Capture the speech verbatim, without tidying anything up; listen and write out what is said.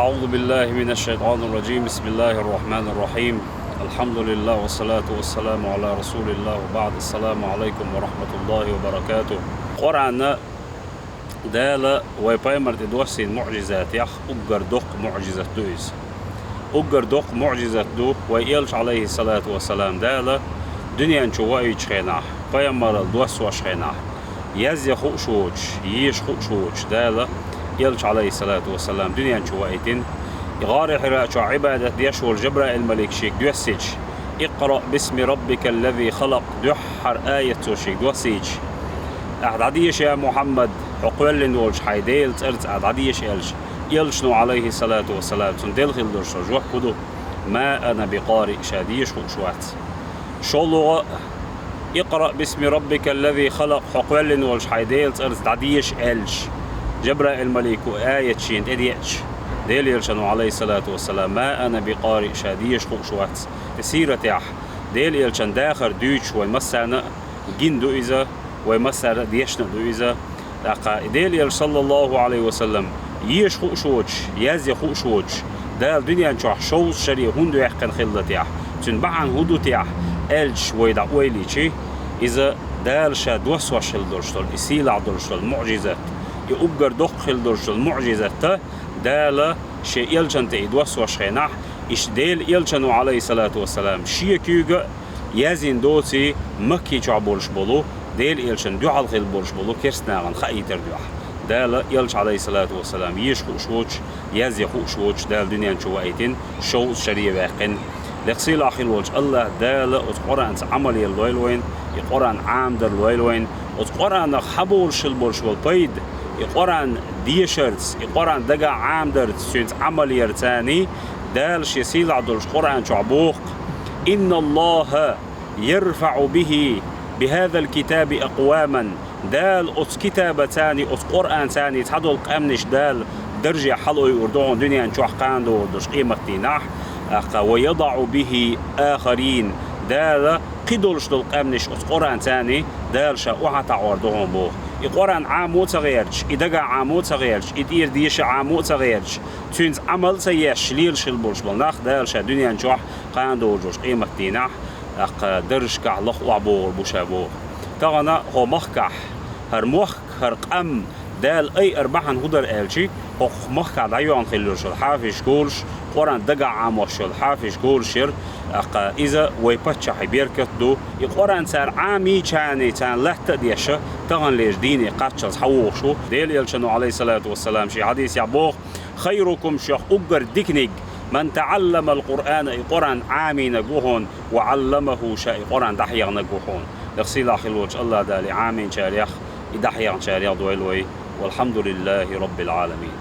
أعوذ بالله من الشيطان الرجيم. بسم الله الرحمن الرحيم. الحمد لله والصلاة والسلام على رسول الله وبعد. السلام عليكم ورحمة الله وبركاته. Къуръана Дала вай пайхамар тӀе доссийна муӀжизатех уггар доккха муӀжизат ду иза. Уггар доккха муӀжизат ду вай элча, алейхиссалату вассалам, Дала дуьнен чу ваийтачу хенахь, пайхамарал доссош хенахь, язъя хууш воцуш, еша хууш воцуш Дала элча, алейхиссалату вассалам, дуьнен чу ваийтина. И гӀари Хьира чохь Ӏибадат деш волу Жабраил-малик шега доьссича, «Икъраъ бисми раббикал лази халакъ», дуьххьара аят цо шега доссийча, «Ахьа дӀадеша, я Мухьаммад, хьо кхоьллина волчу хьайн Делан цӀарца ахьа дӀадеша», аьлча, элчано, алейхиссалату вассалам, цунна делла хилла долуш долу жоп хӀун ду? «Ма ана би къари», ша деша хууш вац. ШолгӀа, «Икъраъ бисми раббикал лази халакъ», хьо кхоьллина волчу хьайн Делан цӀарца дӀадеша аьлча, Жабраил-малико аят шена тӀедеъча, Делан элчано, алейхиссалату вассалам, «Ма ана би къари», ша деша хууш вац. И сиратехь Делан элчан дахар дуьйцуш вайн массарна а гина ду иза, вай массара а дешна а ду иза. ТӀаккха и Делан элча, саллаллаху Ӏалайхи ва саллам, еша хууш воцуш, язъя хууш воцуш, Дала дуьнен чохь шовзткъа шаре хӀунда ваьккхина хилла техь, цуьнан бахьана хӀун ду техь, аьлча вай дӀа ойла йича, иза Дала ша доссош хилла долуш долу, и сийлахь долуш долу муӀжизат, и уггар доккха хилла долуш долу муӀжизатта Дала шен элчан тӀе и доссош хенахь, иштта Делан элчано, Ӏалайхиссалату вассалам, шен куьйга а яздина доций, Макки чохь болуш болу, Делан элчанна дуьхьал хилла болуш болу керстанашна хаийтар дуьхьа. Дала элча, Ӏалайхиссалату вассалам, еша хууш воцуш, язъя хууш воцуш Дала дуьнен чу ваийтина, шовзткъа шаре ваьккхина. Лекха сийлахь хилла волчу АллахӀ Дала оцу Къуръанца Ӏамал яр лойла вайна, и Къуръан Ӏамадар лойла вайна, оцу Къуръанах хьаболуш хилла болуш болу пайда, и Къуръан дешарца, и Къуръан дагахь Ӏамадарца, цуьнца Ӏамал ярцаний, Дала шен сийлахь долуш Къуръан чохь боху: «Инналлаха ярфаӀу бихи, бихазал китаби акъваман». Дала оцу китабацаний, оцу Къуръанцаний цхьадолу къаьмнаш Дала дарже хьалаойур ду хьуна дуьнен чохь кхана догӀур долуш къематдийнахь, тӀаккха: «Ва ядаӀу бихи ахарин». Дала кхидолуш долу къаьмнаш оцу Къуръанцаний Дала ша охьатаӀор ду хьуна боху. И Къуръан Ӏамо а ца гӀерташ, и дагахь Ӏамо а ца гӀерташ, и тӀера деша Ӏамо а ца гӀерташ, цуьнца Ӏамал а ца еш, лелаш хилла болуш болу нах Дала ша дуьнен чохь кхана догӀур долуш къематдийнахь, тӀаккха даржашкахь лаха охьабогӀур бу ша боху. Тахана хӀокху махкахь, хӀара мохк, хӀара къам Дала айар бахьана хӀун дара аьлча, хӀокху махкахь дӀайоьгӀна хилла йолуш йолу хьафизаш, Къуръан дагахь Ӏамош йолу хьафизаш, яра, тӀаккха иза вай паччахьан беркат ду. И Къуръан цара Ӏамийча, царна латта а деш, таханлерчу дийне кхаччалц хьавогӀуш ву. Делан элчано, Ӏалайхиссалату вассалам, шен хьадисехь боху: «Хайрукум», шух уггар диканиг, «ман таӀалламал Къуръана», и Къуръан Ӏамийнарг ву хьуна, «ва Ӏалламаху», ша и Къуръан дӀахьехнарг ву хьуна. Лекха сийлахь хилла волчу АллахӀ Дала и Ӏамийначарех, и дӀахьехначарех дойла вай. Валхьамдулиллахи Раббил Ӏаламин.